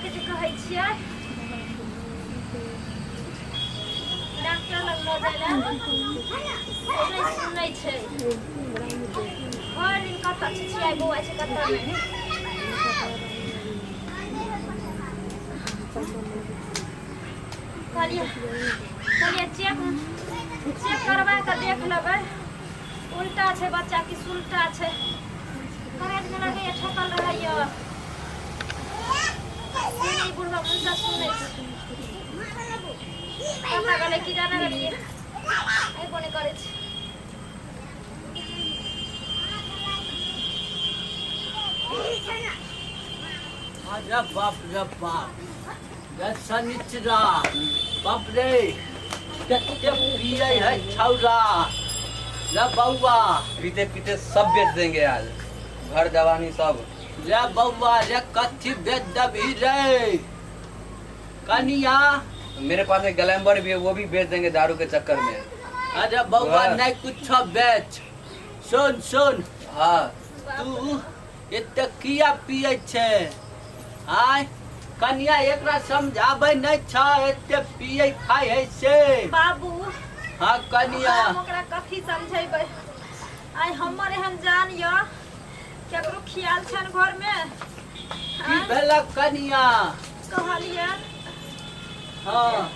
बच्चाके जे कहै छियै डॉक्टर लग लऽ जाइ लए से नहि सुनै छै। भरि दिन कतऽ छिछियाइ बौआइ छै कतऽ नहि। कहलियै कहलियै चेक चेक करवा कऽ देख लेबै, उल्टा छै बच्चा कि सुलटा छै। करेज मे लगैया ठकल रहैया। सुनै बुढ़वा मुंडा सुनै छै। कतऽ गेलै की जाने गेलियै, अयबो नहि करै छै। अरे बाप रे बाप, रे शनिचरा, बाप रे, कते पियै है छौरा रे बौआ। पीते पीते सब बेच देंगे आज, घर जवानी सब। रे बौआ रे, कथी बेच देबही रे कनिया? मेरे पास एक ग्लैमर भी है, वो भी बेच देंगे दारू के चक्कर में। अरे बौआ, नहीं कुछ बेच। सुन सुन। हाँ। तू एते किया पियै छै? आय कनिया, एकरा समझाबै नहि छ, एते पियै खाइ है से। बाबू। हाँ कनिया। हम ओकरा कथी समझेबै? आइ हमर एहन जान यऽ, केकरो ख्याल छनि घरमे? की भेलक कनिया? कहलियै हाँ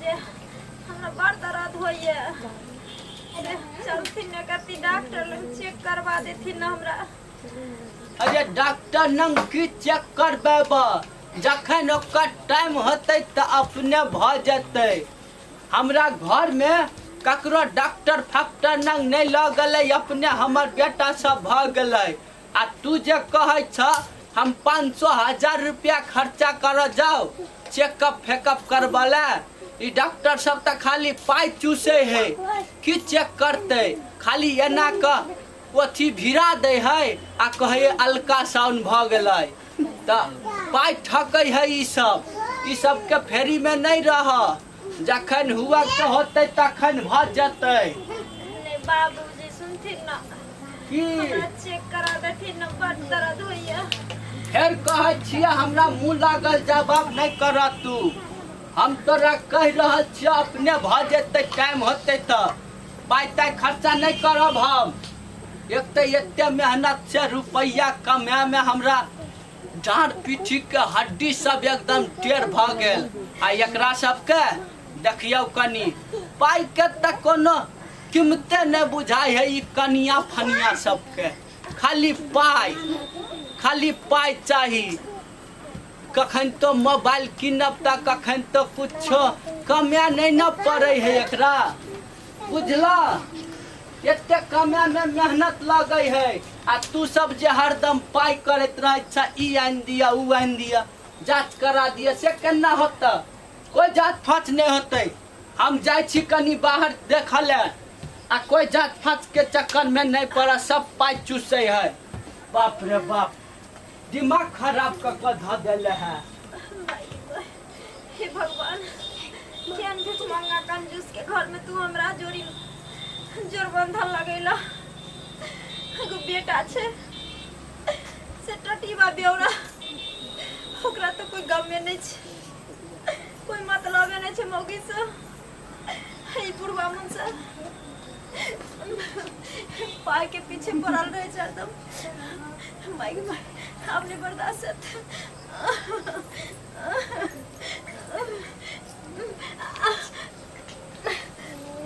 जे हमरा बड़ दर्द होइए, से चलथिन ने कथी डॉक्टर लग चेक करवा देथिन ने हमरा। अरे डॉक्टर नंग की चेक करबेब? जखन ओकर टाइम होतै तऽ अपने भऽ जेतै। हमरा घरमे ककरो डॉक्टर फक्टर नंग नहि लऽ गेलै, अपने हमर बेटा सब भऽ गेलै। आ तू जे कहै छ हम 500 1000 रुपया खर्चा करऽ जाउ चेकअप फेकअप करबऽ लए, ई डॉक्टर सब तऽ खाली पाइ चूसै है। की चेक करतै? खाली एना कऽ अथी भिड़ा दै है आ कहै अल्ट्रासाउंड भऽ गेलै, तऽ पाइ ठकै है ई सब। ई सबके फेरीमे नहि रह, जखन हुआ के होतै तखन भऽ जेतै। नहि बाबूजी, सुनथिन ना की? हमरा चेक करा देथिन ना, बड़ दर्द होइए। फेर कहै छियै, हमरा मुँह लागल जवाब नहि कर तू। हम तोरा कहि रहल छियै, अपने भऽ जेतै टाइम होतै तऽ। पाइ ताइ खर्चा नहि करब हम। एक तऽ एते मेहनत से रुपैआ कमायमे हमरा डाँड़ पीठीके हड्डी सब एकदम टेढ़ भऽ गेल, आ एकरा सबके देखियौ कनि, पाइके तऽ कोनो कीमते नहि बुझाइ है ई कनिया फनिया सबके। खाली पाइ, खाली पाइ चाही। कखन तो मोबाइल कीनब तऽ कखन तो कुछो। कमाए नहि ने पड़ै है एकरा, बुझला? एते कमाए मे मेहनत लगै है, आ तू सब जे हरदम पाइ करैत रहै छ, ई आनि दिअ, उ आनि दिअ, जाँच करा दिअ, से केना होतै? कोइ जाँच फाँच नहि होतै। हम जाइ छी कनि बाहर देखऽ लए, आ कोइ जाँच फाँच के चक्कर मे नहि पड़ऽ, सब पाइ चूसै है। बाप रे बाप, दिमाग खराब कऽ कऽ धऽ देले है। हे भगवान, केहन भिखमंगा कंजूस के घर में तू हमरा जोड़ी जोरबंधन लगैला। एगो बेटा छै से टटीबा बेौरा, ओकरा तऽ कोई गमे नहि छै, कोई मतलबे नहि छै मौगी से। ई बुढ़वा मन से पाई के पीछे पड़ल रहे छै हरदम। माई गे माई, आब नहीं बर्दाश्त होत।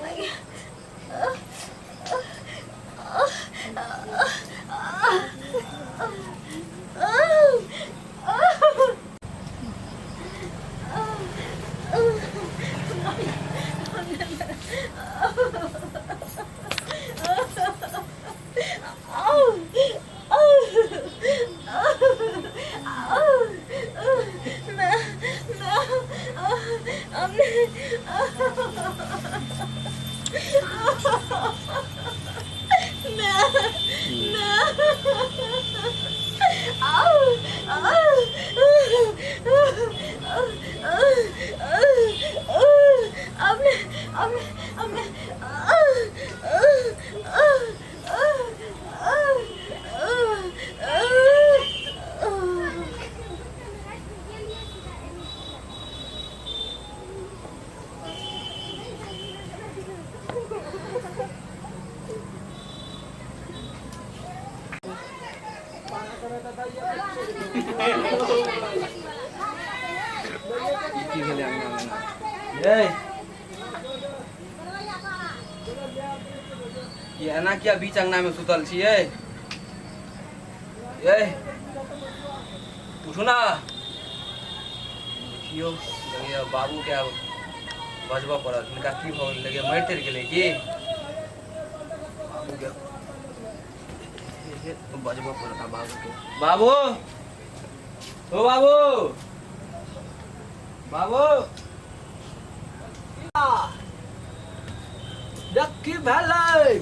माई गे। ये ये एना किया बीच अंगना में सुतल छियै? ये उठू ना। देखियौ लगैया बाबू के आब बजबऽ पड़त। हिनका की भऽ गेलै? लगैया मरि तरि गेलै की? बाबू के बजबऽ पड़त आब। बाबू के, बाबू ओ बाबू, बाबू देख की भेलै?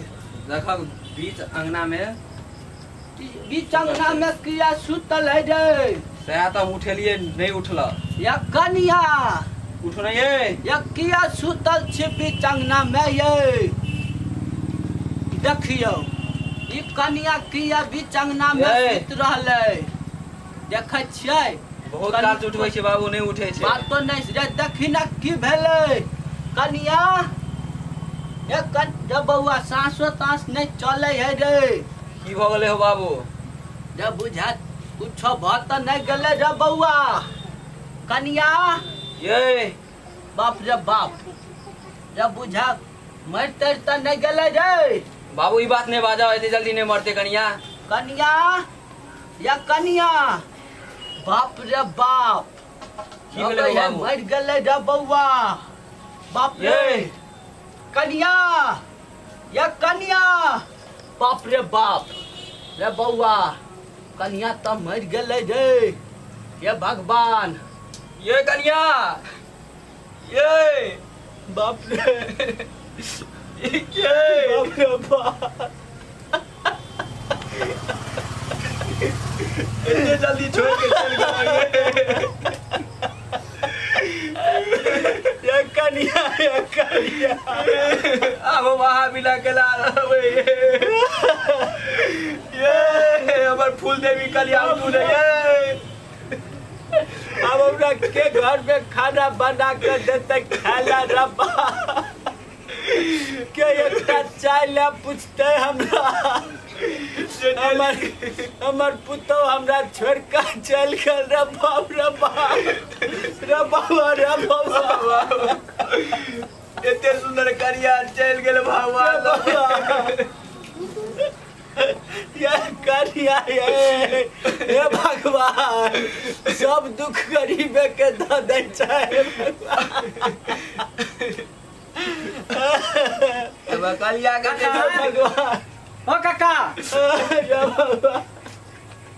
देखक बीच अंगना में। बीच अंगना में किया सुतल है रे? सएह तऽ हम उठेलियै, नहि उठल। या कनिया, उठू ने ये। या किया सुतल छी बीच अंगना में ये? देखियौ ई कनिया किया बीच अंगना में ये। सुति रहलै, देखै छियै? बहुत काल से उठबै छै बाबू, नहि उठै छै। बातो नहि रे। देखी ने की भेलै कनिया। ए कन रे बौआ, साँसो ताँस नहि चलै है रे। की भऽ गेलै हो बाबू? रे बुझा कुछो भऽ तऽ नहि गेलै रे बौआ? कनिया ये बाप रे बाप रे, बुझा मरि तरि तऽ नहि गेलै रे? बाबू, ई बात नहि बाजऽ, एते जल्दी नहि मरतै कनिया। कनिया, या कनिया, बाप रे बाप। की भेलै हौ बाबू? मरि गेलै रे बौआ, बाप रे। ये कनिया, या कनिया, बाप रे बाप रे बौआ, कनिया तऽ मरि गेलै रे, हे भगवान। ये कनिया, ये बाप रे, ये बाप रे बाप। एते जल्दी छोड़ के चल गेलै ये कनिया, ये कनिया। आब हम अहाँ बिना केला रहबै? ये हमर फूल देवी कलिया, उठू ने ये। अब हमरा के घर में खाना बना के देते खाला रब्बा? के एकटा चाय ला पूछते हमरा? हमर हमर पुतोह हमरा छोड़ के चल गेल रे बाप रे बाप रे बाबा रे बाबा। एते सुंदर कनिया चलि गेल भगवान। ये कनिया, ये हे भगवान, सब दुख गरीबे के दऽ दै छै भगवान। कलिया के भगवान। ओ काका। रे बाबा।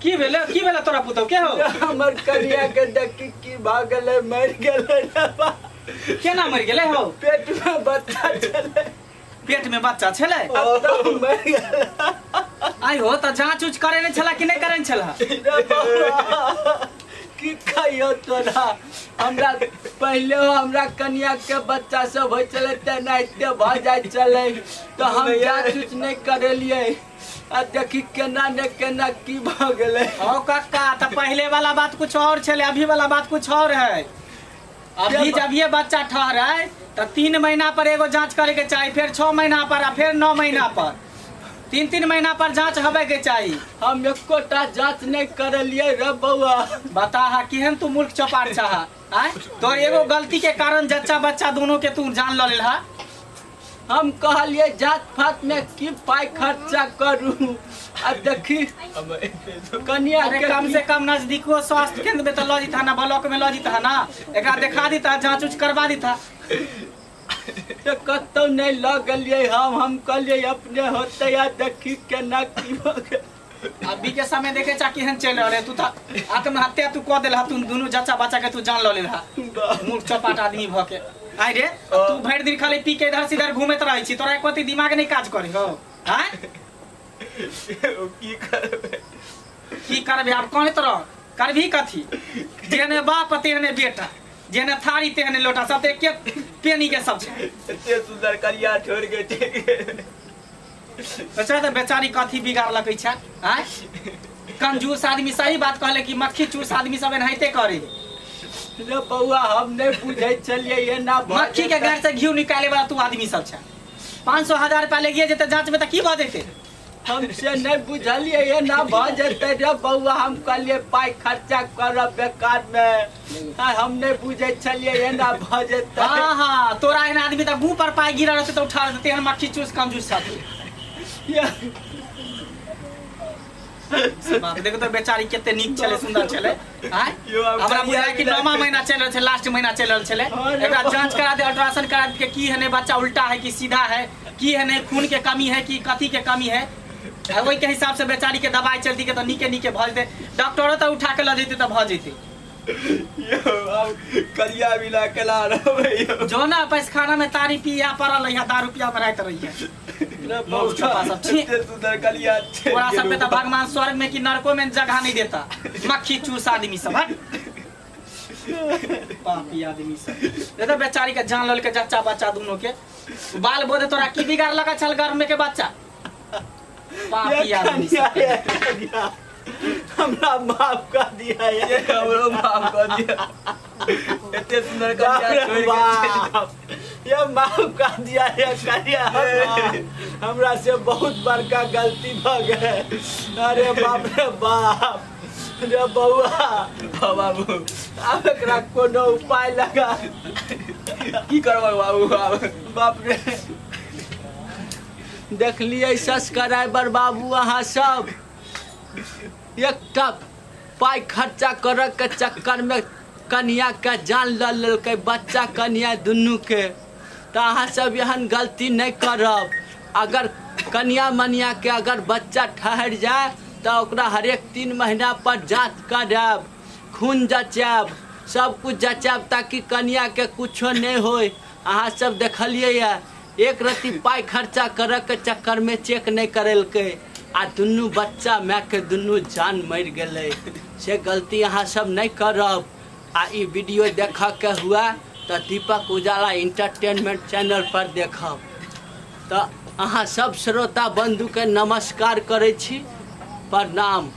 की भेलै, की भेलै तोरा पुतहु के हो? हमर कनिया के देखी की भऽ गेलै, मरि गेलै रे बा। केना मरि गेलै हो? पेट में बच्चा छलै। पेट में बच्चा छलै? आ तब मरि गेलै। आइ हो, तऽ जाँच उच करे नहि छला कि नहि करे छला? रे बाबा, की कहियौ तोरा, हमरा पहिले हमरा कनिया के बच्चा सब होइ छलै तेनाहिते भऽ जाइ छलै, तऽ हम जाँच उच नहि करेलियै आ देखी केना ने केना की भऽ गेलै। ओ काका, तऽ पहिले वाला बात कुछ और छलै, अभी वाला बात कुछ और है। अभी जब ये बच्चा ठहरे तऽ 3 महीना पर एगो जांच करे के चाही, फिर 6 महीना पर आ फिर 9 महीना पर, 3-3 महीना पर जांच होबे के चाही। हम एकोटा जाँच नहि करेलियै रे बौआ। बता हा, केहन तू मूर्ख चपाट छहा आय? तोर एगो गलती के कारण जच्चा बच्चा दोनों के तू जान ल लेलहा। हम कहलियै जात फात में की पाइ खर्चा करू, आ देखी कनिया अरे के कम से कम नजदीको स्वास्थ्य केंद्र में तो ल जीता ना, ब्लॉक में ल जीता ना, एकरा देखा दीता, जांच उच करवा दीता। तऽ कतौ नहि लऽ गेलियै हम। हम कहलियै अपने होतै, आ देखी केना की भऽ गेल। अभी के समय देखे चा केहन चलि रहल है। तू तऽ आत्महत्या तू कऽ देलहा, तू दुनू जच्चा बच्चा के तू जान लऽ लेलहा, मूर्ख चपाट आदमी भऽ के। आइ रे, तू भरि दिन खाली पी के इधर से इधर घूमैत रहै छी, तोरा एको दिमाग नहि काज करे हो आँय? की करबै? की करबे आब, कहैत रह करबही कथी? जेहने बाप तेहने बेटा, जेहने थारी तेहने लोटा, सब तऽ एके पेनी के सब छै। एते सुंदर कनिया छोड़ के चलि गेल। अच्छा, तऽ बेचारी कथी बिगाड़लकै छै आँय? कंजूस आदमी, सही बात कहले कि मक्खी चूस आदमी सब एनाहिते करे। रे बौआ, हम नहि बुझै छलियै एना भऽ मक्खी के जेतै। घर से घी निकाले वाला तू आदमी सब छै। 500 1000 रुपया लगिए जेतै जांच में तऽ की भऽ जेतै? हम से नहि बुझलियै एना भऽ जेतै रे बौआ। हम कहलियै पाइ खर्चा करब बेकार मे, आ हम नहि बुझै छलियै एना भऽ जेतै। हाँ हाँ, तोरा एहन आदमी तऽ मुँह पर पाइ गिरल रहतै तऽ उठा लेतै, तेहन मक्खी चूस कंजूस छथि। बाप देखो तो बेचारी कते नीक छलै, सुंदर छलै। आँय? यौ, आब हमरा कनिया बुझाय कि मिला नौमा के- महीना चलि रहल छै, लास्ट महीना चलि रहल छलै। हाँ रे एकरा बाबा। जांच करा दे, अल्ट्रासाउंड करा दे के की है नहीं, बच्चा उल्टा है कि सीधा है, की है नहीं, खून के कमी है कि कथी के कमी है। आ ओहि के हिसाब से बेचारी के दवाई चलती के तऽ नीके नीके भऽ जेतै। डॉक्टरो तऽ उठा के लऽ जेतै तऽ भऽ जेतै। यौ आब करिया मिला के ला रहबै यौ। जो ना पैसखाना में तारी पिया पड़ल रहिया, दारू पिया में राति रहिया। रे मौज छुपा सब छी। एते सुंदर कलिया छै। तोरा सब पे तऽ भगवान स्वर्ग में कि नरको में जगह नहीं देता। मक्खी चूस आदमी सब, हट। पापी आदमी सब। दे तो बेचारी के जान लल के जच्चा बच्चा दोनों के। बाल बोधे तोरा की बिगाड़ लगा छल गर्भ में के बच्चा। पापी आदमी सब। ये कनिया, हमरा माफ कर दिया यार। ये हमरो माफ कर दिया, एते सुंदर बाप कलिया रे छोड़ के चलि जाओ। बाप, ये माफ कर दिया ये कनिया, हमरा हमरा से बहुत बड़का गलती भ गए। अरे बाप रे बाप रे बउआ। हाँ बाबू, आब एकरा कोनो उपाय लगा। की करबै बाबू आब? बाप रे, देखलियै सब्सक्राइबर बाबू, अहाँ सब एकटा पाइ खर्चा करऽ के चक्कर में कनिया के जान लऽ लेलकै, बच्चा कनिया दुनू के। तऽ अहाँ सब एहन गलती नहि करब। अगर कनिया मनिया के अगर बच्चा ठहरि जाय तऽ ओकरा हरेक 3 महीना पर जाँच करायब, खून जँचायब, सब कुछ जँचायब ताकि कनिया के कुछो नहि होय। अहाँ सब देखलियै यऽ, एक रत्ती पाइ खर्चा करऽ के चक्कर में चेक नहि करेलकै आ दुनू बच्चा माय के दुनू जान मरि गेलै। से गलती अहाँ सब नहि करब। आ ई वीडियो देखऽ के हुआ तऽ दीपक उजाला इंटरटेनमेंट चैनल पर देखब। तऽ अहाँ सब श्रोता बंधु के नमस्कार करै छी, प्रणाम।